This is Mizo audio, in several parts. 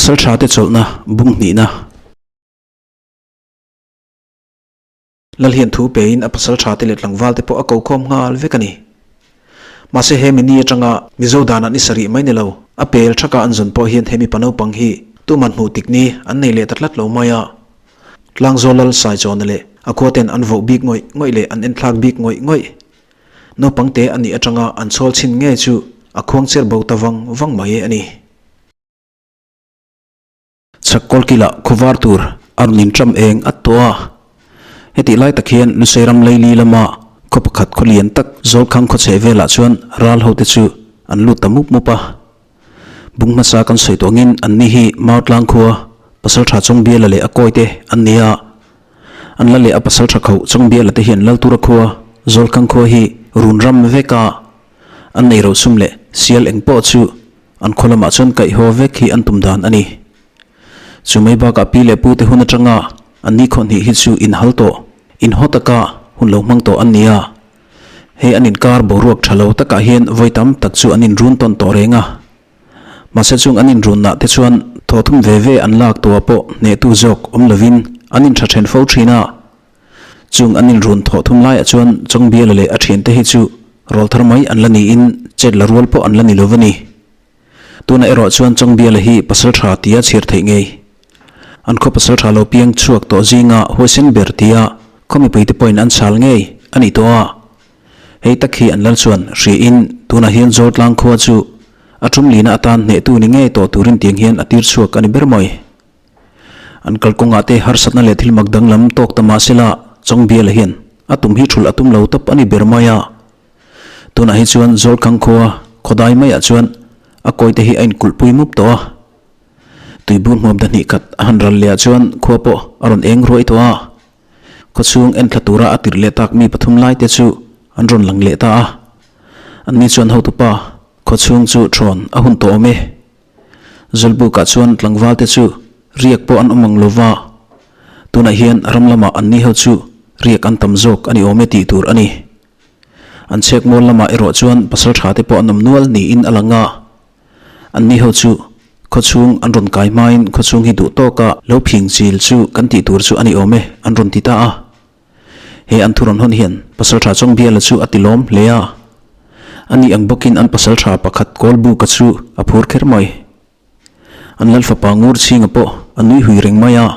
Pasalṭhate chawlhna bung hnihna. Lal hian thu pein a pasalṭhate leh tlangvalte pawh a ko khawm nghal vek a ni. Mahse he mi ni atanga Mizo dan an i sarih mai ni lo, a pel thaka an zawn pawh hian he mipa naupang hi tuman hmuh tik ni an nei leh ta tlat lo mai a. Tlangzawl Lal Saichawna leh a khuaten an voh bik ngawih ngawih leh an enthlak bik ngawih ngawih. Naupang te a nih atanga an chhawl chhin ngei chu a khuang cher bo ta vang vang mai a ni. Chhak kawlkilah khawvar tur a rawn inṭam eng at tawh a. Hetih lai tak hian Lusei ram Leili lama khaw pakhat khaw lian tak Zawlkhang khaw chheh velah chuan ral hote chu an lut ta mup mup a. Bung hmasa kan sawi tawh angin anni hi Mautlang khua Pasalṭha Chawngbiala leh a kawite an ni a. An la leh a Pasalṭha khauh Chawngbiala te hian Laltura khua Zawlkhang khua hi run ram vek a. An nei rosum leh sial eng pawh chu An khaw lamah chuan kaihhaw vek hi an tum dan a ni. Chu mai bakah pi leh pute hun atanga an ni khawhnih hi chu inhal tawh, inhaw taka hun lo hmang tawh an ni a. Hei an inkar boruak tha lo takah hian vawi tam tak chu an inrun tawn tawh reng a. Mahse chung an inrunna te chuan thawthum ve ve an lak tua pawh hnehtu zawk awm lovin an intha then fo thin a. Chung an inrun thawh thum laiah chuan Chawngbiala leh a thiante hi chu rawl thar mai an la niin chet la rual pawh an la ni lo va ni. Tunah erawh chuan Chawngbiala hi pasal tha tia chhir theih ngei. An khaw pasal tha lo piang chhuak tawh zinga huaisen ber tia khaw mipuite pawhin an chhal ngei a ni tawh a. Hei tak hi an lal chuan hriain tunah hian Zawltlang khua chu a tum lina atan hnehtu ni ngei tawh turin tiang hian a tir chhuak a ni ber mai. An kalkawngah te harsatna leh thil mak danglam tawk ta mah sela Chawngbiala hian a tum hi thulh a tum lo tawp a ni ber mai a. Tunah hi chuan Zawlkhang khua khawdai maiah chuan a kawite hi a inkulhpui mup tawh a. Tuibur hmuam ta hnih khat a han ral leh ah chuan khua pawh a rawn eng ruai tawh a. Khawchhung enthla tura a tirh leh tak mi pathum lai te chu an rawn lang leh ta a. Anni chuan hotupa khawchhung chu thawn a hun tawh awm e. Zawlbukah chuan tlangvalte chu riak pawh an awm ang lova, tunah hian ram lamah an ni ho chu riak an tam zawk a ni awm e tih tur a ni. An chhek mual lamah erawh chuan pasal tha te pawh an awm nual niin a lang a, an ni ho chu khawchhung an rawn kai hmain khawchhung hi duh tawka lo phing chil chu kan tih tur chu a ni awm e an rawn ti ta a. He an thu rawn hawn hian Pasalṭha Chawngbiala chu a ti lawm hle a. Ani ang bawkin an pasalṭha pakhat Kawlbuka chu a phur kher mai. An lal fapa Ngur Chhinga pawh a nui hui reng mai a.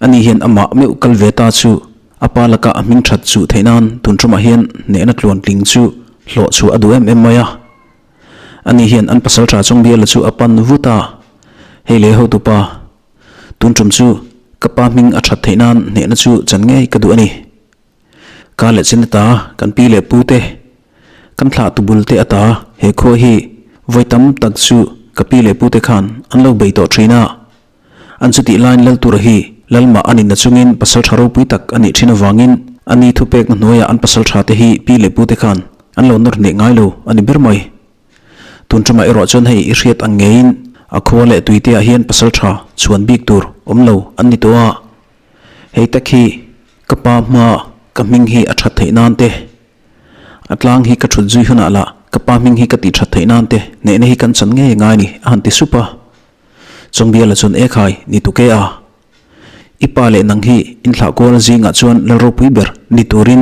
Ani hian amah meuh kal ve ta chu a pa laka a hming ṭhat chuh theih nan tun ṭumah hian hnehna tluantling chu hlawh chhuah a duh em em mai a. Ani hian an pasalṭha Chawngbiala chu a pan vut a, Hei le hotupa, Tun tum chu ka pa hming a that theih nan hnehna chu chan ngei ka duh a ni. Ka leh chen ata kan pi leh pu te, kan thlah tu bul te ata he khua hi vawi tam tak chu ka pi leh pu te khan an lo bei tawh thin a. An chutih laiin Laltura hi Lalmah a nihna chungin pasal tha ropui tak a nih thin avangin a ni thupekna hnuaiah an pasal tha te hi pi leh pu te khan an lo nawr hneh ngai lo a ni ber mai. Tun ṭamah erawh chuan hei i hriat ang ngeiin a khua leh tuiteah hian pasal ṭha chhuan bik tur awm lo an ni tawh a. Hei tak hi ka pa hma ka hming hi a ṭhat theih nan te, a tlang hi ka ṭhut zui hunah lah ka pa hming hi ka tih ṭhat theih nan te hnehna hi kan chan ngei ngai ni a han ti sup a. Chawngbiala chuan Ekhai ni tuk e a. I pa leh nang hi inthlah kual zingah chuan lal ropui ber ni turin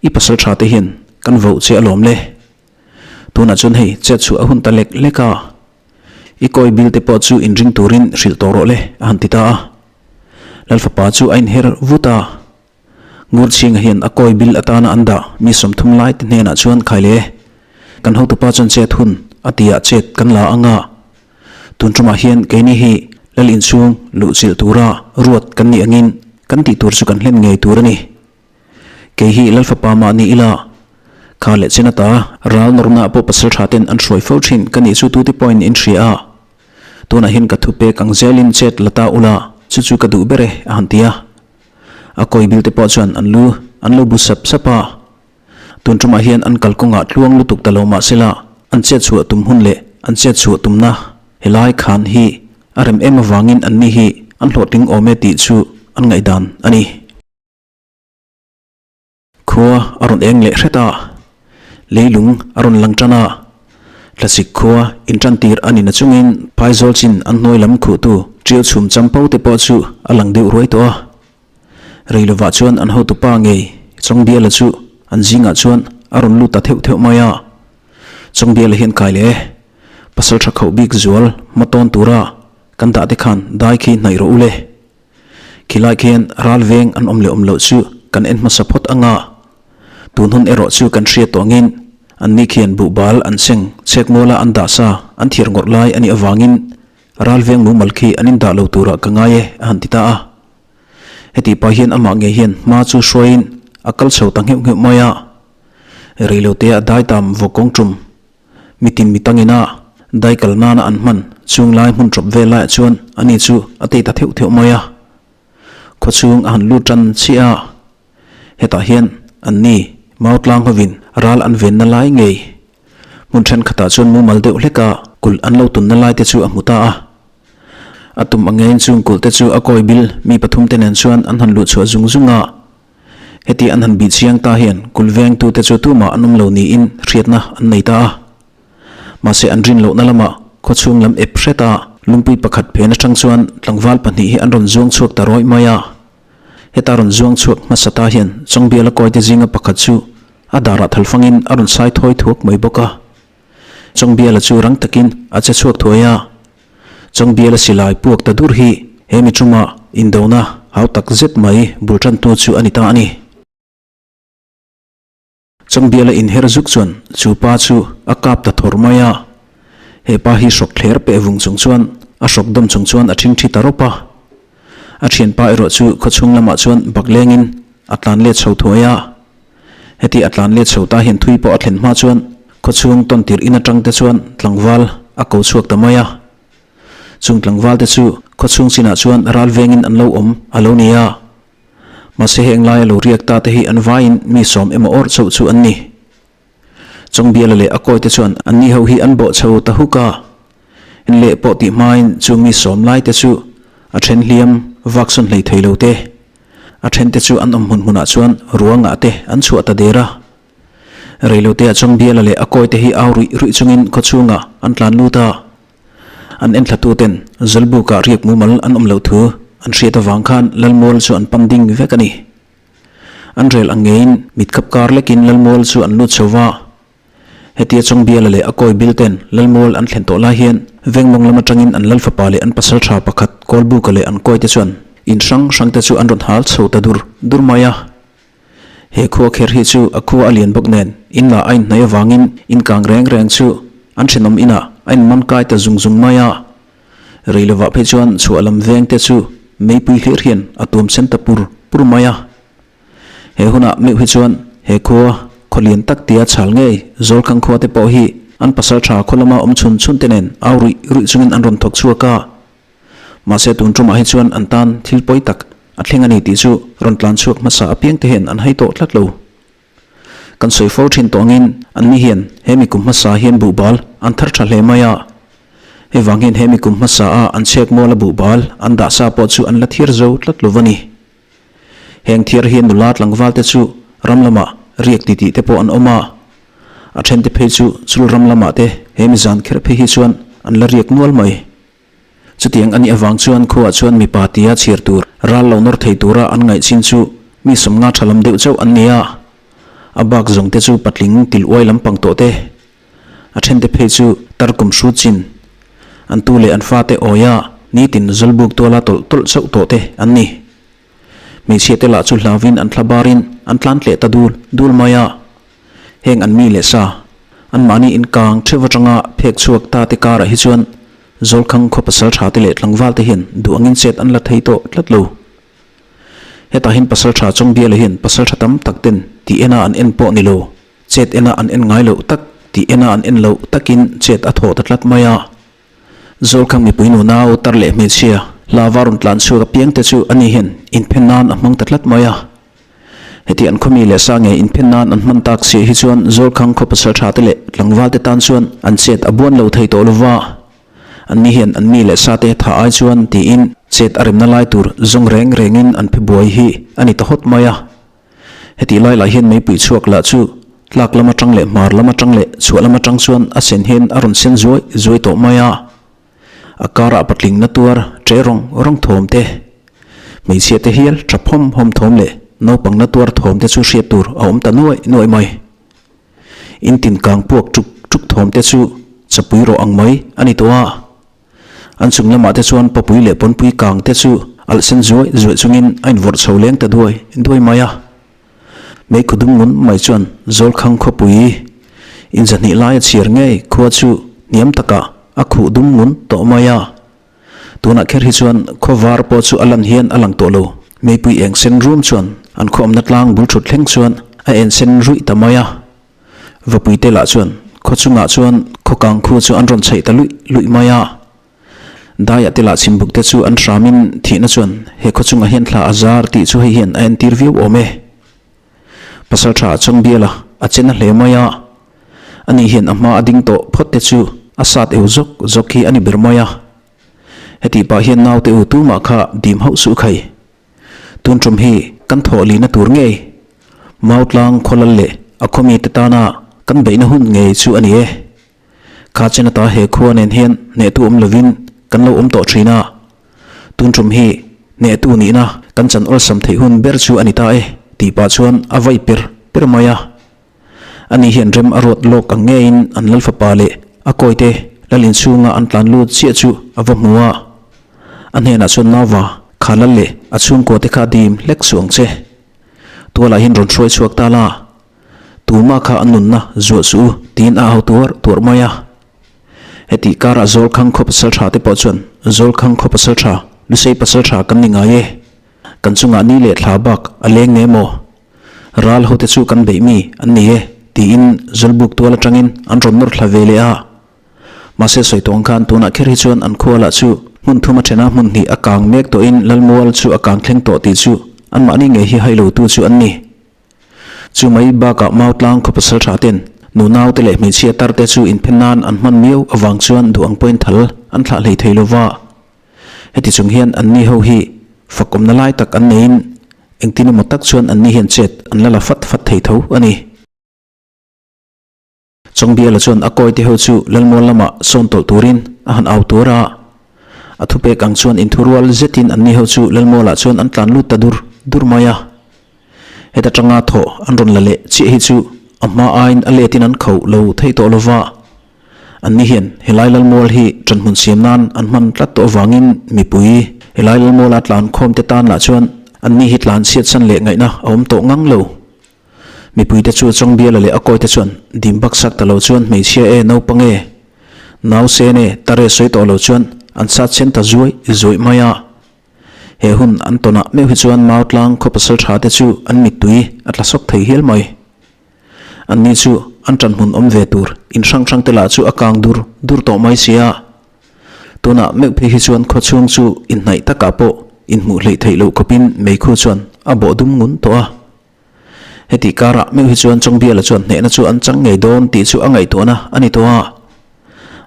i pasal ṭha te hian kan voh che alawm le. Tunah chuan hei chet chhuah a hun ta lek lek a, i kawi bil te pawh chu inring turin hrilh tawh rawh le a han ti ta a. Lalfapa chu a inher vut a, Ngurchhinga hian a kawi bil atana an dah mi 30 lai te hnenah chuan khai le, kan hotupa chuan chet hun a ti ah chet kan la ang a, tun tumah hian keini hi lal inchhung luhchilh tura ruat kan nih angin kan tih tur chu kan hlen ngei tur a ni. Kei hi Lalfapa mah ni ila, kha leh chen ata ral nawrna pawh pasal tha ten an hruai fo thin ka nih chu tute pawhin in hria a. Tunah hian ka thu pek ang zelin chet la ta ula, chu chu ka duh ber e a han ti a. A kawi bil te pawh chuan an lu an lo bu sap sap a. Tun tumah hian an kalkawngah tluang lutuk ta lo mah sela an chet chhuah tum hun leh an chet chhuah tumna helai khan hi a rem em avangin anni hi an hlawhtling awm e tih chu an ngaihdan a ni. Khua a rawn eng leh hret a, leilung a rawn lang tan a. Thlasik khua inṭantir a ni nachungin phaizawl chin an hnuai lam khuhtu ṭiau chhum champo te pawh chu a lang deuh ruai tawh a. Rei lovah chuan an hotupa ngei Chawngbiala chu an zingah chuan a rawn lut ta theuh theuh mai a. Chawngbiala hian kai leh e, pasal tha khauh bik zual hma tawn tura kan dah te khan dai khi hnaih rawh u le. Khilai khian ral veng an awm leh awm loh chu kan en hmasa phawt anga tun hun erawh chu kan hriat tawh angin an ni khian buhbal an seng chhek muala an dah sa an thiar ngawrh lai a nih avangin ral veng mumal khi an indah lo turah ka ngai e a han ti ta a. Heti pah hian amah ngei hian hma chu hruaiin a kal chho ta ngheuh ngheuh mai a, reilote a dai tam vawk kawng tum Mitin mi tangina dai kal nana an hman chung lai hmun tawp vel laiah chuan ani chu a tei ta theuh theuh mai a. Khawchhung a han lut tan chiah a, hetah hian anni Mautlang hovin ral an venna lai ngei hmun thenkhatah chuan mumal deuh hleka kulh an lo tunna lai te chu a hmu ta a. A tum ang ngeiin chung kulh te chu a kawi bil mi pathum te nen chuan an han luh chhuah zung zung a. Heti an han bih chiang ta hian kul vengtute chu tumah an awm lo niin hriatna an nei ta a. Mahse an rin lohna lamah khawchhung lam ep hret a, lungpui pakhat phen atang chuan tlangval pahnih hi an rawn zuang chhuak ta rawih mai a. Heta rawn zuang chhuak hmasa ta hian Chawngbiala kawite zinga pakhat chu a darah thalfangin a rawn sai thawi thuak mai bawk a. Chawngbiala chu rang takin a che chhuak thuai a. Chawngbiala silai puak ta dur hi he mi chunga indona hau tak zet mai bul tantu chu a ni ta a ni. Chawngbiala inher zuk chuan chu pa chu a kap ta thawr mai a. He pa hi hrawk thler peh vung chung chuan a hrawk dawm chung chuan a ṭhingṭhi ta rawp a. A ṭhianpa erawh chu khawchhung lamah chuan bak lengin a tlan let chho thuai a. Heti a tlan let chho ta hian thui pawh a thlen hma chuan khawchhung tawn tirh in atang te chuan tlangval a ko chhuak ta mai a. Chung tlangval te chu khawchhung chinah chuan ral vengin an lo awm a lo ni a. Mahse heng laia lo riak ta te hi an vaiin mi sawm emaw awrh chauh chu an ni. Chawngbiala leh a kawi te chuan an ni ho hi an bawh chho ta huk a. En leh pawh tih hmain chung mi sawm lai te chu a then hliam vak sawn hlei thei lo te. A then te chu an awm hmun hmunah chuan ruangah te an chhuah ta der a. Reilote-ah Chawngbiala leh a kawi te hi au ruih ruih chungin khawchhungah an tlan lut a. An enthlatuten Zawlbukah riak mumal an awm loh thu an hriat avang khan Lalmual chu an pan ding vek a ni. An rel ang ngeiin mitkhap kar lekin Lalmual chu an lut chho va. Hetia Chawngbiala leh a kawi bil ten Lalmual an thlen tawh lai hian Vengmawng lam atangin an Lalfapa leh an pasaltha pakhat Kawlbuka leh an kawi te chuan in hrang hrang te chu an rawn hal chho ta dur dur mai a. He khua kher hi chu a khua a lian bawk nen in lah a inhnaih avangin in kang reng reng chu an thenawm inah a inman kai ta zung zung mai a. Rei lovah phei chuan chhuah lam veng te chu meipui hlir hian a tuam sen ta pur pur mai a. He hunah meuh hi chuan he khua khaw lian tak tia chhal ngei Zawlkhang khua te pawh hi an pasal tha khaw lama awm chhun chhun te nen au ruih ruih chungin an rawn thawk chhuak a. Mahse tun tumah hi chuan an tan thil pawi tak a thleng a ni tih chu rawn tlan chhuak hmasa apiang te hian an hai tawh tlat lo. Kan sawi fo thin tawh angin anni hian he mi kum hmasa hian buhbal an thar tha hle mai a. Hei vang hian he mi kum hmasa a an chhek muala buhbal an dah sa pawh chu an la thiar zo tlat lo va ni. Heng thiar hian nula tlangval te chu ram lamah riak titih te pawh an awm a. A then te phei chu chul ram lamah te he mi zan kher phei hi chuan an la riak nual mai. Chutiang a nih avang chuan khuaah chuan mipa tia chhiar tur ral lo nawr thei tura an ngaih chin chu mi sawmnga tha lam deuh chauh an ni a. A bak zawng te chu patling til uai lampang tawh te, a then te phei chu tar kum hrut chin, an tu leh an fate awia nitin zawlbuk tuala tawlh tawlh chauh tawh te an ni. Hmeichhia te lah chu hlauvin an thla barin an tlan tleh ta dul dul mai a. Heng an mi leh sa, anmahni inkang theuh atanga phek chhuak ta te karah hi chuan Zawlkhang khaw pasal tha te leh tlangval te hian duh angin chet an la thei tawh tlat lo. Hetah hian pasal tha Chawngbiala hian pasal tha tam tak ten tih ena an en pawh ni lo, chet ena an en ngai loh tak tih ena an en loh takin chet a thawh ta tlat mai a. Zawlkhang mipui nunau tar leh hmeichhia hlava rawn tlan chhuak apiang te chu ani hian inphen nan a hmang ta tlat mai a. Heti an khawmi leh sa nge inphen nan an hman tak siah hi chuan Zawlkhang khaw pasal tha te leh tlangval te tan chuan an chet a buan lo thei tawh lova. Anni hian an mi leh sa te tha ai chuan tiin chet a remna lai tur zawng reng rengin an phe buai hi a ni ta hawt mai a. Hetih lai lah hian meipui chhuak lah chu. Tlak lam atang leh hmar lam atang leh chhuah lam atang chuan a sen hian a rawn sen zuai zuai tawh mai a. A karah patling na tuar ṭe rawng rawng thawm te, hmeichhia te hial ṭap hawm hawm thawm leh naupang na tuar thawm te chu hriat tur a awm ta nuai nuai mai. In tin kang puak ṭuk ṭuk thawm te chu chapui rawh ang mai a ni tawh a. An chung lamah te chuan papui leh pawnpui kang te chu alh sen zuai zuai chungin a invawrh chho leng ta duai duai mai a. Meikhu dum ngun mai chuan Zawlkhang khawpui inzahnih laia chhiar ngei khua chu hniam takah a khuh dum ngun tawh mai a. Tunah kher hi chuan khaw var pawh chu a lan hian a lang tawh lo. Meipui eng sen rum chuan an khaw awmna tlang bul thut thleng chuan a en sen ruih ta mai a. Vapuite lah chuan khaw chungah chuan khaw kang khu chu an rawn chheih ta luih luih mai a. Daiah te lah chhimbuk te chu an hramin thihna chuan he khaw chungah hian thla a zar tih chu hei hian a entir viau awm e. Pasaltha Chawngbiala a chen a hle mai a, ani hian a hma a ding tawh phawt te chu a sat eu zawk zawk hi a ni ber mai a. Hetih pah hian naute u tumah kha dim hauh suh khai. Tun tum hi kan thawh lihna tur ngei Mautlang khawlal leh a khawmite tana kan beihna hun ngei chu a ni e. Kha chen ata he khua nen hian hnehtu awm lovin kan lo awm tawh thin a, tun tum hi hnehtu nihna kan chan awlsam theih hun ber chu a ni ta e tih pah chuan a vai per per mai a. Ani hian rem a ruat lawk ang ngeiin an lal fapa leh a kawite lal inchhunga an tlan lut chiah chu a va hmu a. A hnenah chuan Nauva, kha lal leh a chhungkua te kha dim hlek suh ang che. Tualah hian rawn hruai chhuak ta la. Tuma kha a nunna zuah suh u tiin a au tuar tuar mai a. Hetih karah Zawlkhang khaw pasal tha te pawh chuan Zawlkhang khaw pasal tha, Lusei pasal tha kan ni ngai e. Kan chungah ni leh thla bak a leng nge maw? Ral ho te chu kan beih mi an ni e tiin Zawlbuk tual atangin an rawn nawr thla ve leh a. Mahse sawi tawng khan tunah kher hi chuan an khua lah chu hmun thum a then a hmun hnih a kang mek tawhin Lalmual chu a kang thleng tawh tih chu anmahni ngei hi hailo tu chu an ni. Chu mai bakah Mautlang khaw pasal tha ten nu naute leh hmeichhia tar te chu inphen nan an hman miau avang chuan duh ang pawhin thal an thlah hlei thei lova. Heti chung hian anni ho hi fakawmna lai tak an neiin engtin emaw tak chuan anni hian chet an la la fat fat thei tho a ni. Chawngbiala chuan a kawite ho chu Lalmual lamah sawn tawlh turin a han au tuar a. A thupek ang chuan inthurual zetin anni ho chu Lalmualah chuan an tlan lut ta dur dur mai a. Heta tanga thawh an rawn la leh chiah hi chu a hma aiin a letin an kho lo thei tawh lova. Anni hian helai Lalmual hi ṭanhmun siam nan an hman tlat tawh avangin mipui helai Lalmuala tlan khawmte tan lah chuan anni hi tlan chhiatsan leh ngaihna a awm tawh ngang lo. Mipuite chu Chawngbiala leh a kawite chuan dim baksak ta lo chuan hmeichhia e naupang e, nausen e, tar e sawi tawh lo chuan an sat sen ta zuai zuaih mai a. He hun an tawnah meuh hi chuan Mautlang khaw pasal tha te chu an mittui a tla sawk thei hial mai. Anni chu an ṭanhmun awm ve tur in hrang hrang te lah chu a kang dur dur tawh mai si a. Tunah meuh phei hi chuan khawchhung chu inhnaih takah pawh inhmuh hleih theih loh khawpin meikhu chuan a bawh dum ngun tawh a. Heti karah meuh hi chuan Chawngbiala chuan hnehna chu an chang ngei dawn tih chu a ngaihtuahna a ni tawh a.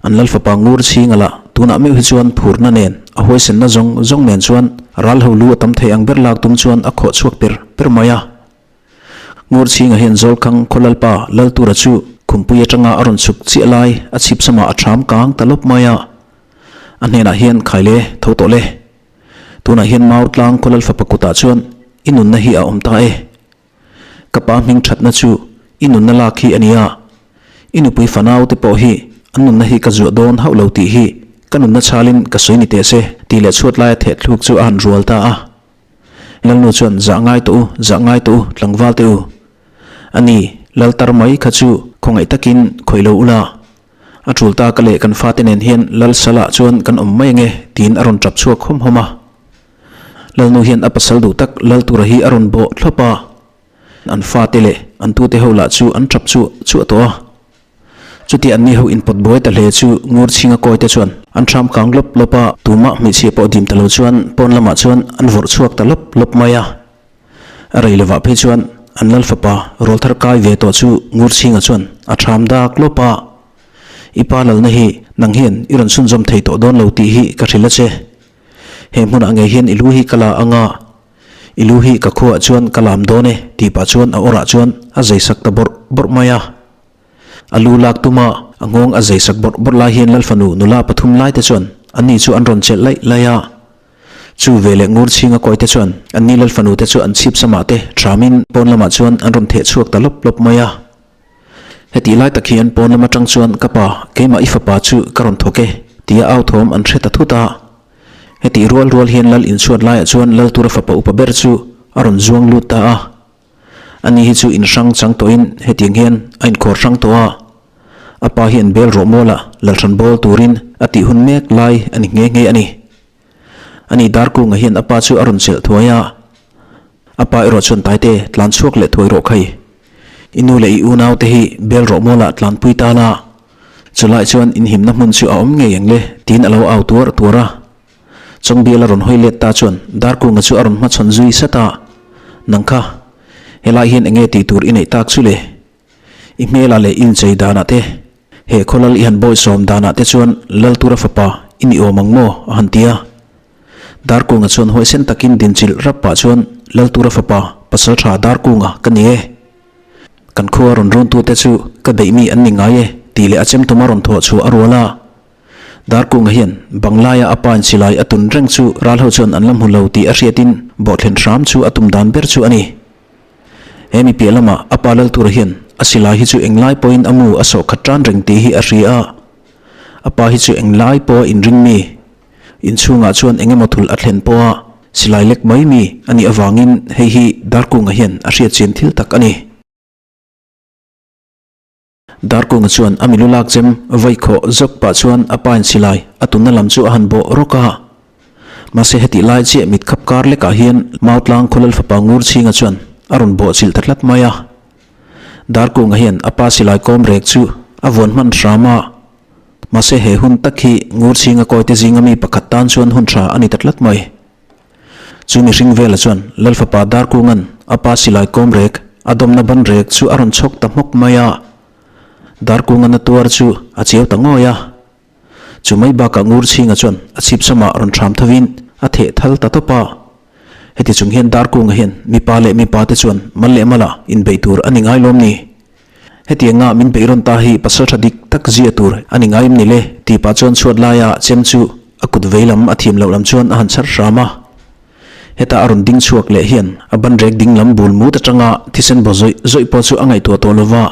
An lal fapa ngur chhing ala tunah meuh hi chuan phurna nen a huaisenna zawng zawng nen chuan ral ho lu a tam thei ang ber lak tum chuan a khawh chhuak per per mai a. Ngur chhingah hian Zawlkhang khaw lalpa Laltura chu khumpui atanga a rawn chhuk chiah lai a chhip samah a ṭham kang ta lawp mai a. A hnenah hian Khaile tho tawh le. Tunah hian Mau tlang khaw lal fapa kutah chuan i nunna hi a awm ta e. Ka pa hming thatna chu i nunna lak hi a ni a, i nupui fanau te pawh hi an nunna hi ka zuah dawn hauh lo tih hi ka nunna chhalin ka sawi ni teh se tih leh chhuat laia thehthluk chu a han rual ta a. Lalnu chuan zah ngai tawh u, zah ngai tawh u, tlangval te u. A ni, lal tar mai kha chu khawngaih takin khawih lo ula. A tul ta ka leh kan fate nen hian Lal Salah chuan kan awm mai ange tiin a rawn tap chhuak hawm hawm a. Lalnu hian a pasal duh tak Lal tura hi a rawn bawh thlawp a. An fate leh an tute ho lah chu an tap chuah chuah tawh a. Chuti anni ho inpawt buai ta hle chu Ngur chhinga kawi te chuan an ṭham kang lawp lawp a, tumah hmeichhia pawh dim ta lo chuan pawn lamah chuan an vawrh chhuak ta lawp lawp mai a. A rei lovah phei chuan an lal fapa rawlthar kai ve tawh chu Ngurchhinga chuan a ṭham dak lawp a, I pa lalna hi nang hian i rawn chhunzawm thei tawh dawn lo tih hi ka hrilh a che. He hmunah ngei hian i lu hi ka la ang a, i lu hi ka khuaah chuan ka lam dawn e tih pah chuan a awrah chuan a zei sak ta bawrh. bawrh mai a. A lu lak tuma a nghawng a zei sak bawrh bawrh lai hian Lalfanu nula pathum laite chuan anni chu an rawn chelh laih laih a. Chu veleh ngur chhinga kawite chuan anni Lalfanu te chu an chhip samah te thamin pawn lamah chuan an rawn theh chhuak ta lawp lawp mai a. Hetih lai tak hian pawn lam atang chuan ka pa, keimah i fapa chu ka rawn thawk e, tia au thawm an hre ta thut a. Hetih rual rual hian Lal inchhuat laiah chuan Lal tura fapa upa ber chu a rawn zuang lut ta a. Ani hi chu inhrang chang tawhin hetiang hian a inkhawr hrang tawh a. A pa hian bel rawh mualah Lalhran bawl turin a tih hun mek lai a ni nghe nghe a ni. Ani Darkunga hian a pa chu a rawn chelh thuai a. A pa erawh chuan Taite tlan chhuak leh thuai rawh khai. I nu leh i unau te hi bel rawh mualah tlanpui ta la. Chulai chuan inhimna hmun chu a awm ngei ang le tiin a lo au tuar tuar a. Chawngbial a rawn hawi let ta chuan Darkunga chu a rawn hmachhawn zui sat a, Nang kha, helai hian enge tih tur i neih tak chu le? I hmelah leh i inchei danah te, he khawlal i han bawisawm danah te chuan Laltura fapa i ni awm ang maw? a han ti a. Darkunga chuan huaisen takin dinchilh rap pah chuan Laltura fapa Pasaltha Darkunga ka ni e. Kan khua rawn runtute chu ka beih mi an ni ngai e tih leh a chem tum a rawn thawh chhuah a rual a. Darkunga hian Banglaia a pa in silai a tun reng chu ral ho chuan an la hmu lo tih a hriatin bawhthlen hram chu a tum dan ber chu a ni. He mi piah lamah a pa Laltura hian a silai hi chu englai pawhin a mu a sawh khat tan reng tih hi a hria a. A pa hi chu englai pawha inring mi, inchhungah chuan engemaw thul a thlen pawha silai lek mai mi a nih avangin hei hi Darkunga hian a hriatchian thil tak a ni. Darkunga chuan a milu lak chem vawi khawh zawk pah chuan a pa in silai a tunna lam chu a han bawh rawk a. Mahse hetih lai chiah mit khap kar lekah hian Mautlang Khawlal fapa Ngur Chhinga chuan a rawn bawh chilh ta tlat mai a. Darkunga hian a pa silai kawm rek chu a vuan hman hram a. Mahse he hun tak hi Ngur Chhinga kawite zinga mi pakhat tan chuan hun tha a ni ta tlat mai. Chu mihring vela chuan Lal fapa Darkunga'n a pa silai kawm rek, a dawmna ban rek chu a rawn chhawk ta hmawk mai a. Darkunga'n a tuar chu a chiau ta ngawi a. Chu mai bakah Ngurchhinga chuan a chhipsamah rawn thram thovin a theh thal ta tawp a. Heti chung hian Darkunga hian mipa leh mipa te chuan mal leh malah inbeih tur a ni ngai lawm ni? Hetianga min beih rawn ta hi pasal tha dik tak zia tur a ni ngai em ni le? tih pah chuan chhuat laia chem chu a kut vei lam a thiam loh lam chuan a han chhar hram a. Heta a rawn ding chhuak leh hian a ban rek ding lam bul mut atanga thisen baw zawih zawih pawh chu a ngaihtuah tawh lo va.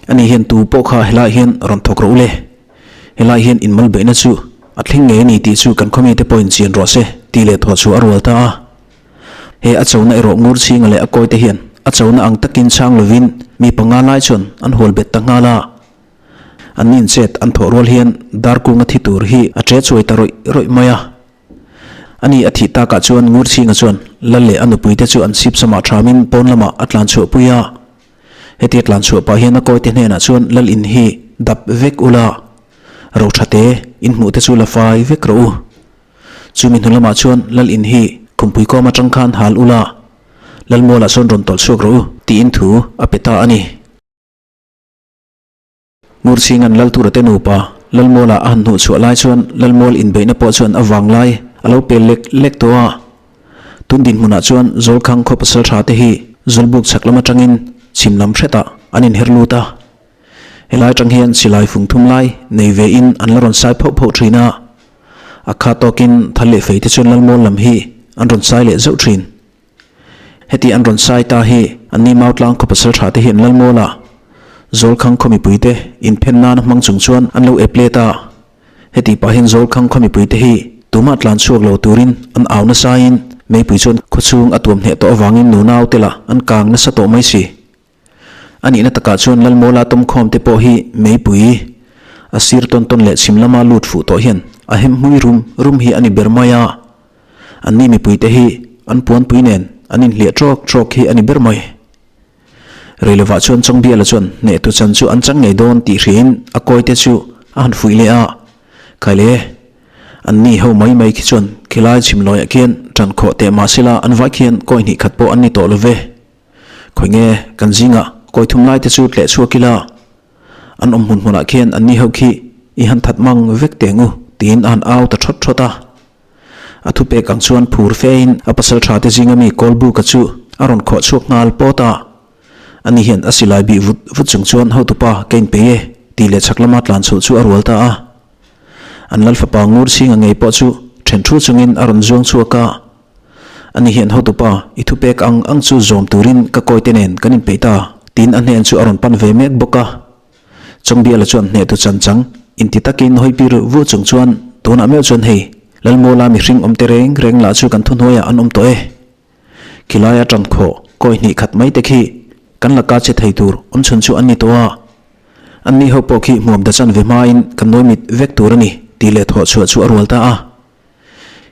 Ani hian tu pawh kha helaiah hian rawn thawk rawh u le. Helaiah hian inmal beihna chu a thleng ngei a ni tih chu kan khawmite pawhin chian rawh se tih leh thawh chu a rual ta a. He a chona erawh ngur chhinga leh a kawite hian a chona ang takin chhang lovin mi panga lai chuan an hual bet ta nghal a. An nin chet an thawh rual hian Darkunga thi tur hi a che chuai ta rawih rawih mai a. Ani a thih takah chuan ngur chhinga chuan Lal leh a nupuite chu an chhip samah thamin pawn lamah a tlan chhuah pui a. Hetia tlan chhuah pah hian a kawite hnenah chuan Lal in hi dap vek ula, rothate in hmuhte chu la fai vek rawh u. Chumi hnu lamah chuan Lal in hi khumpui kawm atang khan hal ula, Lal mualah sawn rawn tawlh chhuak rawh u tiin thu a pe ta a ni. Ngurchhinga'n Lal Turate nupa Lal mualah a han hnuh chhuah lai chuan Lal mual inbeihna pawh chuan a vang lai a lo pel lek lek tawh a. Tun dinhmunah chuan Zawlkhang khaw pasal tha te hi Zawlbuk chhak lam atangin chhim lam hretah an inher lut a. Helai atang hian silai fung thum lai nei ve in an la rawn sai phauh phauh thin a. A kha tawkin thal leh fei te chuan Lalmual lam hi an rawn sai leh zauh thin. Heti an rawn sai ta hi anni Mautlang khaw pasal tha te hian Lalmuala Zawlkhang khaw mipui te inphen nana hmang chung chuan an lo ep let a. Heti pah hian Zawlkhang khaw mipui te hi tumah tlan chhuak lo turin an au nasaiin meipui chuan khawchhung a tuam hneh tawh avangin nunau te lah an kang nasa tawh mai si. A nihna takah chuan Lalmawla tawmkhawm te pawh hi meipui a sir tawn tawn leh chhim lama lut fuh tawh hian a hem hmui rum rum hi a ni ber mai a. Anni mipui te hi an puanpui nen an inhliah trawk trawk hi a ni ber mai. Reilovah chuan Chawngbiala chuan hnehtu chan chu an chang ngei dawn tih hriain a kawi te chu a han fuih leh a. Khaile, anni ho mai mai khi chuan khilai chhimlawiah khian ṭan khawh teh mahsela an vai khian kawi hnih khat pawh an ni tawh lo ve. Khawi nge kan zingah kawi thum lai te chu tleh chhuak ila, an awm hmun hmunah khian anni ho khi i han that mang vek teh ngu tiin a han au ta thawt thawt a. A thupek ang chuan phur fein a pasal tha te zinga mi Kawlbuka chu a rawn khawh chhuak nghal pawt a. Ani hian a silai bih vut vut chung chuan hotupa ka inpeih e tih leh chhak lama tlan chhoh chu a rual ta a. An lal fapa ngur chhinga ngei pawh chu then thu chungin a rawn zuang chhuak a. Ani hian hotupa i thupek ang ang chu zawm turin ka kawite nen kan inpeih ta tiin a hnen chu a rawn pan ve mek bawk a. Chawngbiala chuan hnehtu chan chang inti takin hawi pir vu chung chuan tunah meuh chuan hei Lalmuala mihring awm te reng reng lah chu kan thuhnuaiah an awm tawh e. Khilaia tan khawh kawi hnih khat mai te khi kan laka che thei tur awm chhun chu an ni tawh a. An ni ho pawh khi hmuam da chan ve hmain kan nawi mit vek tur a ni tih leh thawh chhuah chu a rual ta a.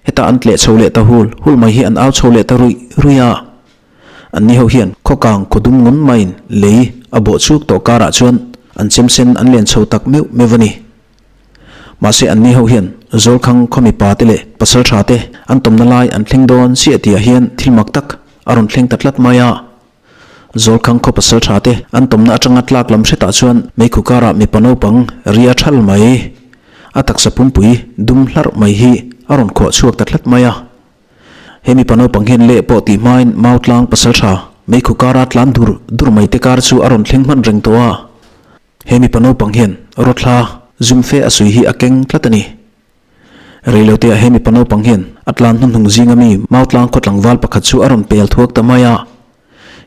Heta an tleh chho leh ta hul hul mai hi an au chho leh ta ruih ruih a. An ni ho hian khawkang khaw dum ngun maiin lei a bawh chuk tawh karah chuan an chem sen an len chho tak meuh meuh a ni. Mahse an ni ho hian Zawlkhang khaw mipa te leh pasal tha te an tawmna lai an thleng dawn chiah tihah hian thil mak tak a rawn thleng ta tlat mai a. Zawlkhang khaw pasal tha te an tawmna atanga tlak lam hretah chuan meikhu karah mipa naupang ria thal mai, a taksa pumpui dum hlarh mai hi a rawn khuah chhuak ta tlat mai a. He mipa naupang hian leh pawh tih hmain mau tlang pasal tha meikhu kara tlan dur dur mai te kar chu a rawn thleng hman reng tawh a. He mipa naupang hian rawthla zum fe a sui hi a keng tlat a ni. Reilote ah he mipa naupang hian a tlan hnuhnung zinga mi mau tlang khaw tlangval pakhat chu a rawn pel thuak ta mai a.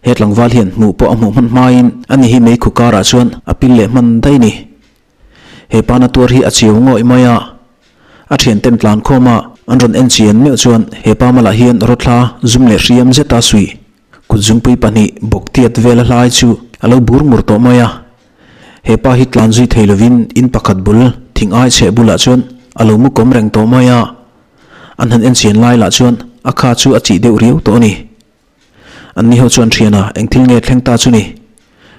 He tlangval hian hmuh pawh a hmuh hman hmain ani hi meikhu karah chuan a pil leh hman daih a ni. He pa na tuar hi a chiau ngawih mai a. A thianten tlan khawm a, an rawn en chian meuh chuan he pa malah hian rawthla zum leh hriam zeta suih kut zungpui pahnih bawk tiat vel a hlai chu a lo bur ngur tawh mai a. He pa hi tlan zui thei lovin in pakhat bul thing ai chheh bulah chuan a lo mu kawm reng tawh mai a. An han en chian lai lah chuan a kha chu a chih deuh riau tawh a ni. An ni ho chuan thiana eng thil nge thleng ta chu ni?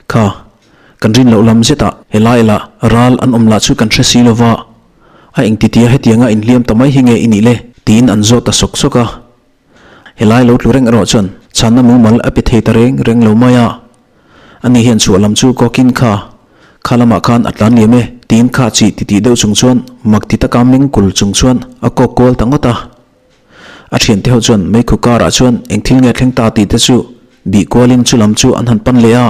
Kha, kan rin loh lam zetah helai lah ral an awm lah chu kan hre si lo va, a engtitia hetianga inhliam ta mai hi nge i nih le? tiin an zawt ta sawk sawk a. Helai lo tlu reng erawh chuan chhanna mumal a pe thei ta reng reng lo mai a. Ani hian chhuah lam chu kawkin kha, kha lamah khan a tlan liam e tiin kha chih titih deuh chung chuan mak ti taka meng kul chung chuan a kawk kual ta ngawt a. A thiante ho chuan meikhu karah chuan eng thil nge thleng ta tih te chu bih kualin chu lam chu an han pan leh a.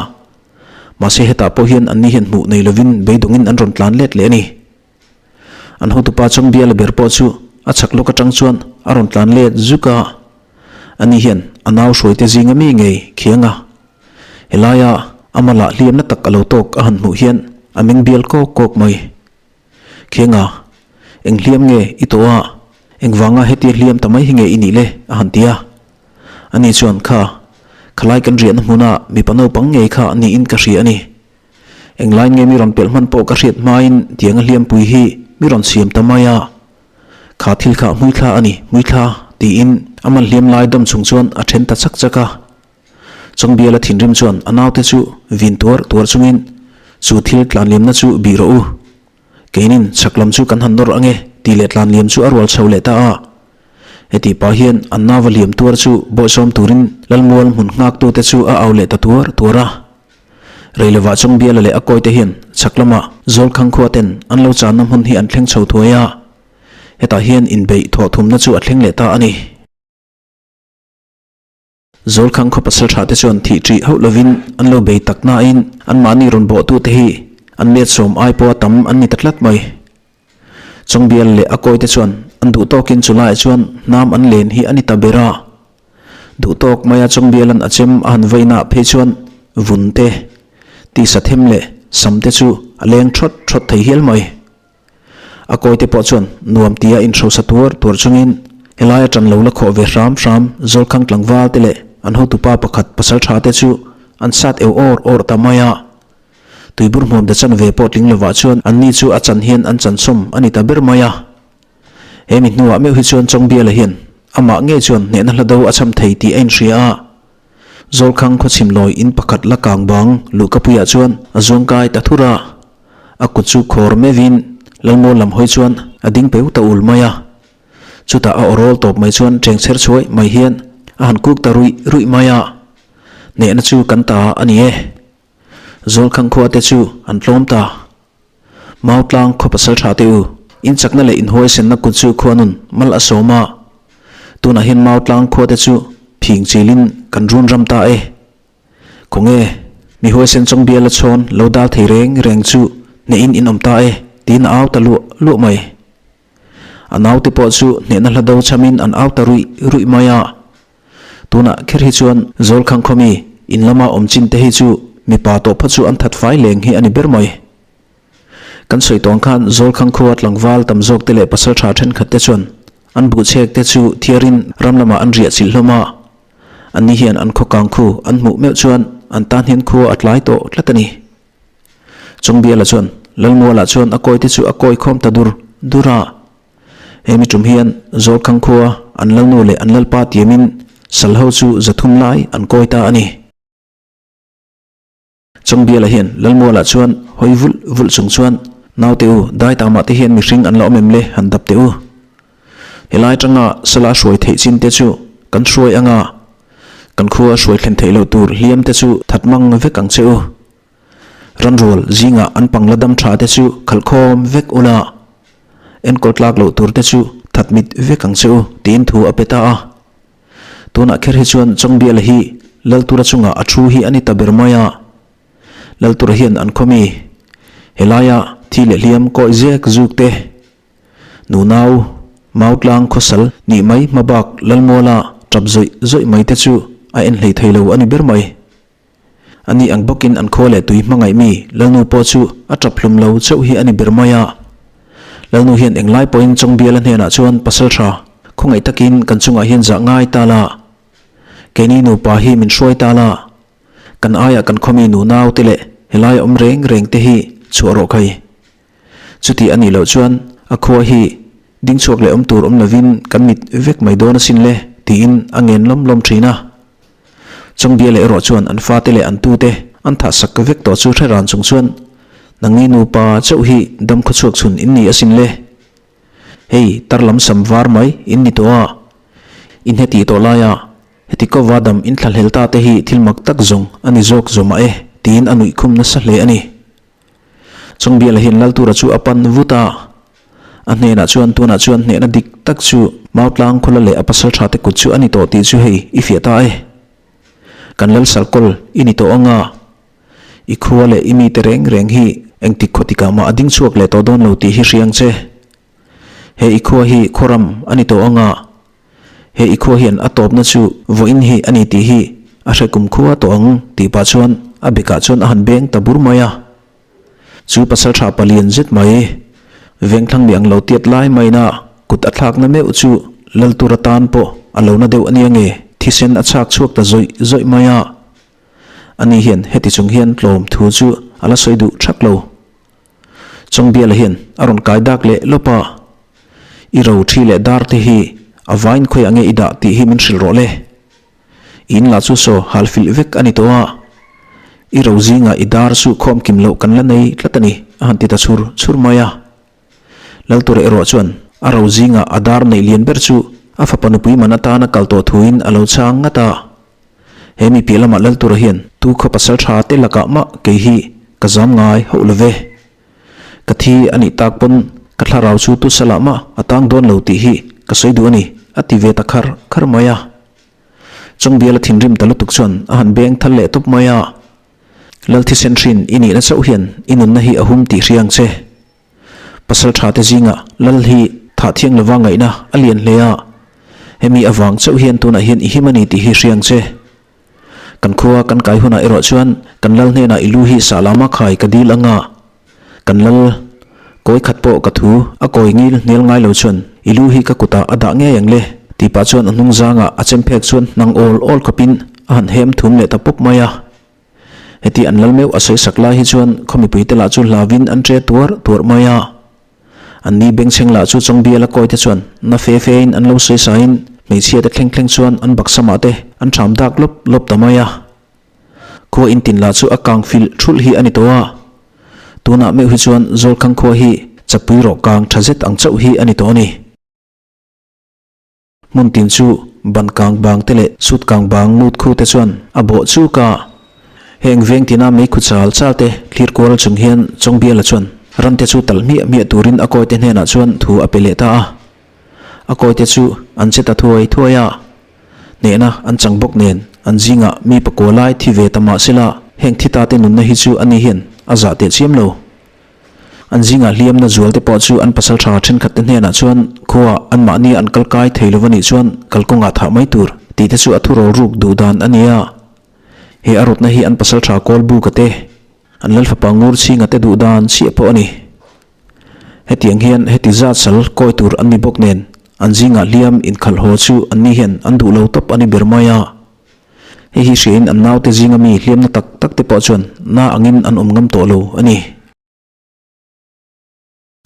Mahse hetah pawh hian anni hian hmuh nei lovin beidawngin an rawn tlan let leh a ni. An hotupa chuan biala ber pawh chu a chhak lawk atang chuan a rawn tlan let zuk a. Ani hian a nau hruaite zinga mi ngei khiang a. Helaia ama lah hliamna tak a lo tawk a han hmuh hian a meng bial kawk kawk mai. Khenga, eng hliam nge i tawh a? Engvanga hetia hliam ta mai hi nge i nih le? a han ti a. Ani chuan, Kha, khalai kan riahna hmuna mipa naupang ngei kha niin ka hria a ni. Englain nge mi rawn pelh hman pawh ka hriat hmain tianga hliampui hi mi rawn siam ta mai a. Kha thil kha hmuithla a ni, hmuithla, tiin a man hliam lai dawm chung chuan a then ta chak chak a. Chawngbiala thinrim chuan a naute chu vin tuar tuar chungin, Chu thil tlanliamna chu bih rawh u. Keinin chhak lam chu kan han nawr ange tih leh tlanliam chu a rual chho leh ta a. Heti pah hian an nauva hliam tuar chu bawihsawm turin Lalmual hmun nghaktute chu a au leh ta tuar tuar a. Reilovah Chawngbiala leh a kawite hian chhak lamah Zawlkhang khua ten an lo channa hmun hi an thleng chho thuai a. Hetah hian inbeih thawhthumna chu a thleng leh ta a ni. Zawlkhang khaw pasal tha te chuan thih ṭih hauh lovin an lo bei tak nain anmahni rawn bawhtute hi an let sawm ai pawha tam an ni ta tlat mai. Chawngbial leh a kawite chuan an duh tawkin chu laiah chuan hnam an len hi a ni ta ber a. Duh tawk maia Chawngbialan a chem a han vainah phei chuan vun te, tisa them leh sam te chu a leng ṭhawt ṭhawt thei hial mai. A kawite pawh chuan nuam tia inhrosa tuar tuar chungin helai a ṭan lo la khawh ve hram hram Zawlkhang tlangval te leh an hotupa pakhat pasal tha te chu an sat eu awr awr ta mai a. Tuibur hmuam te chan ve pawh tling lovah chuan anni chu a chan hian an chansawm a ni ta ber mai a. He mi hnuah meuh hi chuan Chawngbiala hian amah ngei chuan hnehna hla do a cham thei tih a inhria a. Zawlkhang khawchhim lawi in pakhat la kang bang luhkapuiah chuan a zuangkai ta thur a, a kut chu khawr meuhin Lalmual lam hawi chuan a ding peu ta ul mai a. Chutah a awrawl tawp mai chuan chengchher chhuai mai hian a han kuk ta ruih ruih mai a, Hnehna chu kan ta a ni e. Zawlkhang khua te chu an tlawm ta. Mautlang khaw pasal tha te u, in chakna leh inhuaisenna kut chu khuanun mal a sawm a. Tunah hian Mautlang khua te chu phing chilin kan run ram ta e. Khawnge? Mi huaisen Chawngbiala chhawn lo dal thei reng reng chu hnehin in awm ta e, tiin a au ta luah luah mai. A naute pawh chu hnehna hla do chhamin an au ta ruih ruih mai a. Tunah kher hi chuan Zawlkhang khawmi in lama awm chin te hi chu mipa tawh phawt chu an that fai leng hi a ni ber mai. Kan sawi tawng khan Zawlkhang khua tlangval tam zawk te leh pasal tha thenkhat te chuan an buhchek te chu thiarin ram lamah an riah chilh hlawm a. Anni hian an khaw kang khu an hmuh meuh chuan an tan hian khua a tlai tawh tlat a ni. Chungbiala chuan Lalmuala chuan a kawi te chu a kawi khawm ta dur dur a. Hemi tum hian Zawlkhang khua an Lalnu leh an Lalpa tiamin sal ho chu zathum lai an kawi ta a ni. Chawngbiala hian Lalmualah chuan hawi vulh vulh chung chuan, Naute u, dai tamah te hian mihring an la awm em le? han dap teh u. Helai atanga sala hruai theih chin te chu kan hruai anga, kan khua hruai thlen theih loh tur hliam te chu that mang vek ang che u. Ranrual zingah an pang la dam tha te chu khalh khawm vek ula, enkawl tlak loh tur te chu that mit vek ang che u, tiin thu a pe ta a. Tunah kher hi chuan Chawngbiala hi Laltura chungah a thu hi a ni ta ber mai a. Laltura hian an khaw mi helaia thi leh hliam kawih zek zuk te, nunau, mautlang khawsal nih mai hmabak Lalmuala tap zawih zawih mai te chu a en hlei thei lo a ni ber mai. A ni ang bawkin an khua leh tui hmangaih mi Lalnu pawh chu a tap hlum lo chauh hi a ni ber mai a. Lalnu hian englai pawhin Chawngbiala hnenah chuan pasal tha khawngaih takin kan chungah hian zah ngai ta la. Keini nupa hi min hruai ta la. Kan aiah kan khawmi nunau te leh helai awm reng reng te hi chhuah rawh khai. Chuti a nih loh chuan a khua hi ding chhuak leh awm tur awm lovin kan mit vek mai dawn asin le tiin a ngen lawm lawm thin a. Chawngbiala erawh chuan an fate leh an tute an thah sak vek tawh chu hre ran chung chuan nangni nupa chauh hi dam khawchhuak chhun in ni asin le. Hei tar lam sam var mai in ni tawh a, in heti tawh laia heti kova dam in thlahlel ta te hi thil mak tak zawng a ni zawk zawmah e tiin a nuih khum nasa hle a ni. Chawngbiala hian Laltura chu a pan vut a, a hnenah chuan tunah chuan hnehna dik tak chu Mautlang khawla leh a pasal tha te kut chu a ni tawh tih chu hei i fiah ta e. Kan Lalsarkawl i ni tawh anga, i khua leh i mite reng reng hi engtik khawtikah mah a ding chhuak leh tawh dawn lo tih hi hriang che. He i khua hi khawram a ni tawh anga, he i khua hian a tawpna chu vawiin hi a ni tih hi a hre kum khua tawh ang tih pah chuan a bekah chuan a han beng ta bur mai a. Chu pasal tha palian zet mai, vengthlang mi ang lo tiat lai maina kut a thlakna meuh chu lal tur atan pawh a lo na deuh a nia nge thisen a chhak chhuak ta zawih zawih mai a. Ani hian heti chung hian tlawm thu chu a la sawi duh thak lo. Chawngbiala hian a rawn kai dak leh lawp a, I ro thi leh dar te hi a vain khawiah nge i dah tih hi min hrilh rawh le. I in lah chu saw hal filh vek a ni tawh a, i ro zingah i dar chu khawm kim loh kan la nei tlat a ni a han ti ta chhur chhur mai a. Laltura erawh chuan a ro zingah a dar neih lian ber chu a fapa nupui man atana kal tawh thuin a lo chhang ngat a. He mi piah lamah Laltura hian tu khaw pasal tha te lakah mah kei hi ka zam ngai hauh lo ve. Ka thi a nih tak pawn ka thlarau chu tu salah mah a tang dawn lo tih hi ka sawi duh a ni, a ti ve ta khar khar mai a. Chawngbiala thinrim ta lutuk chuan a han beng thal leh tawp mai a. Lal thisen hrin i nihna chauh hian i nunna hi a hum tih hria ang che. Pasal tha te zingah Lal hi thah thiang lova ngaihna a lian hle a, hemi avang chauh hian tunah hian i him a ni tih hi hria ang che. Kan khua kan kai hunah erawh chuan kan Lal hnenah i lu hi sah lama khai ka dil anga, kan Lal kawi khat pawh ka thu a kawi ngil hnial ngai lo chuan i lu hi ka kutah a dah ngei ang le tih pah chuan a hnung zangah a chemphek chuan hnang awl awl khawpin a han hem thum leh ta pawp mai a. Heti an lal meuh a sawi sak lai hi chuan khaw mipuite lah chu hlauin an ṭe tuar tuar mai a. An ni bengchheng lah chu Chawngbiala kawi te chuan na fe fein an lo sawi sain hmeichhia te thleng thleng chuan an baksamah te an ṭham dak lawp lawp ta mai a. Khua intin lah chu a kang filh thulh hi a ni tawh a. Tunah meuh hi chuan Zawlkhang khua hi chapui rawh kang ṭha zet ang chauh hi a ni tawh a ni. Hmun tin chu ban kang bang te leh sut kang bang mut khu te chuan a bawh chuk a. Heng veng tina meikhu chal chal te thlir kual chung hian Chawngbiala chuan ram te chu talh hmiah hmiah turin a kawi te hnenah chuan thu a pe leh ta a. A kawi te chu an che ta thuai thuai a. Hnehna an chang bawk nen an zingah mi pakua lai thi ve ta mah sela. Heng thi ta te nunna hi chu ani hian a zah teh chiam lo. An zingah hliamna zual te pawh chu an pasal tha thenkhat te hnenah chuan khuaah anmahni an kal kai thei lo a nih chuan kalkawngah thah mai tur tih te chu a thurawl ruk duh dan a ni a. He a rawtna hi an pasal tha Kawlbuka te, an Lalfapa Ngurchhinga te duh dan chiah pawh a ni. Hetiang hian heti zat sal kawi tur an ni bawk nen an zingah hliam inkhalh haw chu anni hian an duh lo tawp a ni ber mai a. Hei hi hriain an naute zinga mi hliamna tak tak te pawh chuan na angin an awm ngam tawh lo a ni.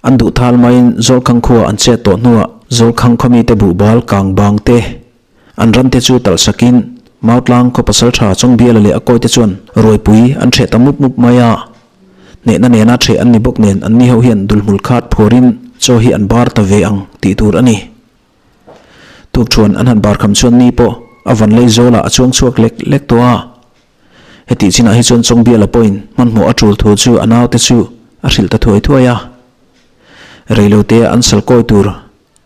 An duh thal maiin Zawlkhang khua an chet tawh hnuah Zawlkhang khaw mite buhbal kang bang te, an ram te chu talh sakin Mautlang khaw pasaltha Chawngbiala leh a kawite chuan ruaipui an hreh ta mup mup mai a. Hnehna nena hreh an ni bawk nen anni ho hian dulhmul khat phuarin chaw hi an bar ta ve ang tih tur a ni. Tukṭhuan an han bar kham chuan ni pawh a van lei zawlah a chuang chhuak lek lek tawh a. Hetih chinah hi chuan Chawngbiala pawhin hmanhmawh a ṭul thu chu a naute chu a hrilh ta thuai thuai a. Reilotea an sal kawi tur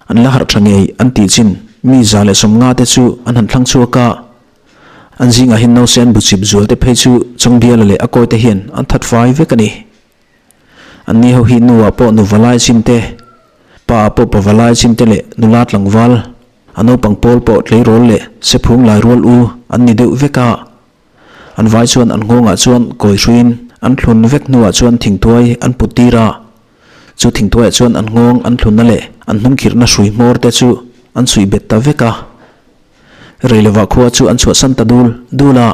an la harh ṭha ngei an tih chin mi 150 te chu an han thlang chhuak a. An zingah hian nause an bu chip zual te phei chu Chawngbiala leh a kawite hian an that fai vek a ni. Anni ho hi nuah pawh nu valai chin te, pa ah pawh pa valai chin te leh nula tlangval, a naupang pawl pawh tleirawl leh sephung lai rual u an ni deuh vek a. An vai chuan an nghawngah chuan kawi hruiin an thlun vek hnuah chuan thingtuai an put tir a. Chu thingtuaiah chuan an nghawng an thlunna leh an hnungkhirhna hrui hmawr te chu an chhuih bet ta vek a. Reilovah khua chu an chhuahsan ta dul dul a.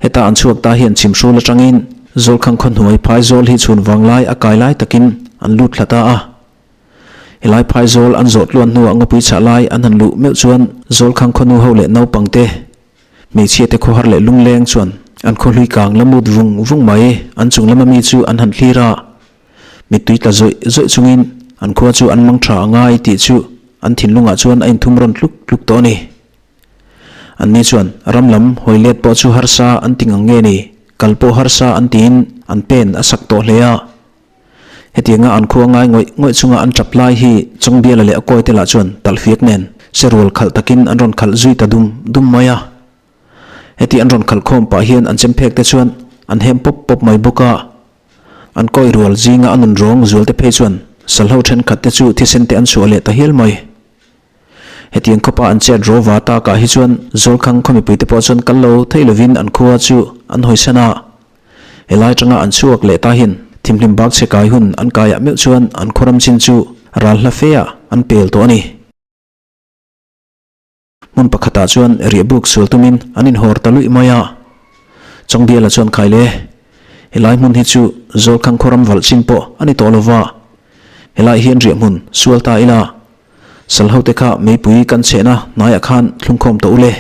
Heta an chhuak ta hian chhimhrul atangin Zawlkhang khaw hnuai phaizawl hi chhun vanglai a kai lai takin an lut thla ta a. Helai phaizawl an zawh tluan hnuah ngawpui chhah lai an han luh meuh chuan Zawlkhang khaw nu ho leh naupang te, hmeichhia te khawhar leh lungleng chuan an khaw hlui kang la mut vung vung mai an chung lama mi chu an han thlir a. Mittui tla zawih zawih chungin an khua chu an mang tha a ngai tih chu an thinlungah chuan a inthum rawn tluk tluk tawh a ni. Anni chuan ram lam hawi let pawh chu harsa an ti ngang nge ni, kal pawh harsa an tiin an pen a sak tawh hle a. Hetianga an khua ngai ngawih ngawih chunga an tap lai hi Chawngbiala leh a kawite lah chuan talhfiak nen serual khalh takin an rawn khalh zui ta dum dum mai a. Heti an rawn khalh khawm pah hian an chemphek te chuan an hem pawp pawp mai bawk a. An kawi rual zinga a nun rawng zualte phei chuan salho thenkhat te chu thisen te an chhuah leh ta hial mai. Hetiang khawpa an chet rawva takah hi chuan Zawlkhang khaw mipuite pawh chuan kal lo thei lovin an khua chu an hawisan a. Helai atanga an chhuak leh ta hian thimhlim bak chhe kai hun an kaiah meuh chuan an khaw ram chin chu ral hla fe ah an pel tawh a ni. Hmun pakhatah chuan riahbuk sual tumin an inhawr ta luih mai a. Chawngbiala chuan khai le, helai hmun hi chu Zawlkhang khaw ram valh chin pawh a ni tawh lova, helai hian riahhmun sual ta ila, Salhote kha meipui kan chhehna hnaiah khan thlungkhawm tawh u le.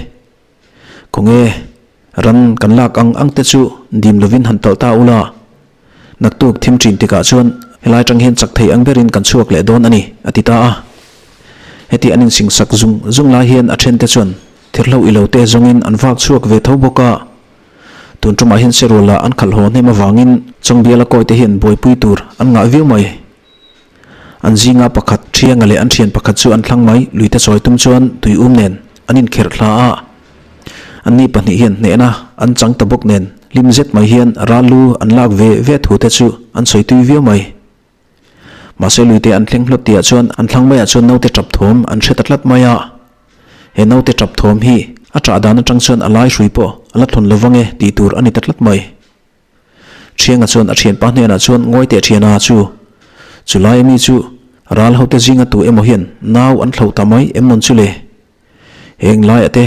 Khawnge, ran kan lak ang ang te chu dim lovin han talh ta u la. Naktuk thim ṭin tikah chuan helai ṭang hian chak thei ang berin kan chhuak leh dawn a ni, a ti ta a. Heti an insingsak zung zung lai hian a ṭhente chuan thirhlo ilo te zawngin an vak chhuak ve tho bawk a. Tun ṭumah hian Seruala an khalh haw hnem avangin Chawngbiala kawite hian buaipui tur an ngah viau mai. An zinga pakhat Thianga leh an thian pakhat chu an thlang mai, luite chawi tum chuan tui um nen an inkherh thla a. Anni pahnih hian hnehna an chang ta bawk nen hlim zet mai hian ral lu an lak ve ve thu te chu an sawi tui viau mai. Mahse luite an thleng hlawt tihah chuan an thlang maiah chuan naute tap thawm an hre ta tlat mai a. He naute tap thawm hi a ṭah dan aṭang chuan a lai hrui pawh a la thlawn lovang e tih tur a ni ta tlat mai. Thianga chuan a thianpa hnenah chuan ngawi teh thiana chu, Chu lai ami chu ral hote zinga tu emaw hian nau an thloh ta mai em mawn chu le? Heng laiah te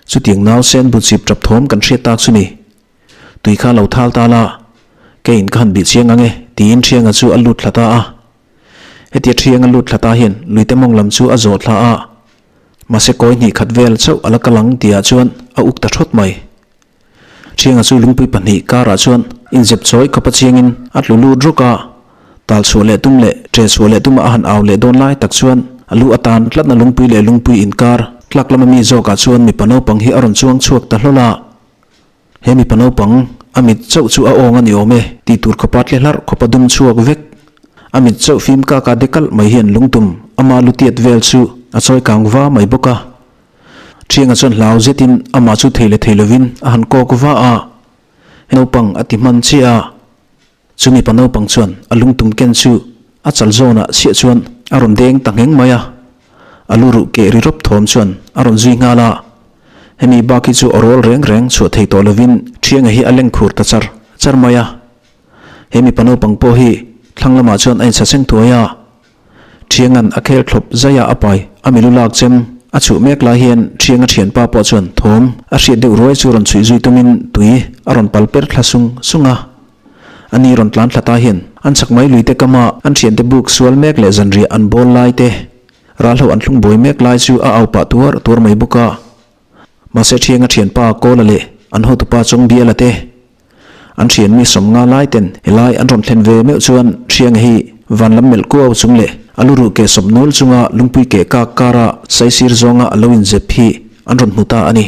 chutiang nau sen bu chip tap thawm kan hriat tak chu ni. Tui kha lo thal ta la, keiin ka han bih chiang ang e, tiin Thianga chu a lut thla ta a. Hetia Thianga lut thla ta hian luite mawng lam chu a zawh thla a, mahse kawi hnih khat vel chauh a la kal ang tihah chuan a uk ta thawt mai. Thianga chu lungpui pahnih karah chuan inzep chawi khawpa chiangin a tlu lut rawk a, tal chhuah leh tum leh ṭe chhuah leh tuma a han au leh dawn lai tak chuan a lu atan tlatna lungpui leh lungpui inkar tlak lama mi zawkah chuan mipa naupang hi a rawn chuang chhuak ta hlawl a. He mipa naupang a mit chauh chu a awng a ni awm e tih tur khawpa tle hlarh khawpa dum chhuak vek. A mit chauh fim kaka de kalh mai hian lungtum ama lu tiat vel chu a chawi kang va mai bawk a. Thianga chuan hlau zetin amah chu thei leh thei lovin a han kawk va a. Naupang a ti hman chiah a, chu mipa naupang chuan a lungtum ken chu a chal zawnah chiah chuan a rawn deng ta ngheng mai a, a lu ruh keh ri rawp thawm chuan a rawn zui nghal a. Hemi bak hi chu a rawl reng reng chhuah thei tawh lovin Thianga hi a leng khur ta char char mai a. He mipa naupang pawh hi thlang lamah chuan a inchhacheng thuai a. Thianga'n a khel thlawp zai a a pai a milu lak chem a chhuh mek lai hian Thianga thianpa pawh chuan thawm a hriat deuh ruai chu rawn chhuih zui tumin tui a rawn pal per thla sung sung a. Ani rawn tlan thla ta hian an chak mai luite kama an thiante buk sual mek leh zanriah an bawl lai te ral ho an thlung buai mek lai chu a au pah tuar tuar mai bawk a. Mahse Thianga thianpa Kawla leh an hotupa Chawngbiala te An thian mi sawmnga lai ten helai an rawn thlen ve meuh chuan Thianga hi van lam melh kuau chung leh a lu ruh keh sawp nul chunga lungpui keh kak kara saisir zawnga a lo inzep hi an rawn hmu ta a ni.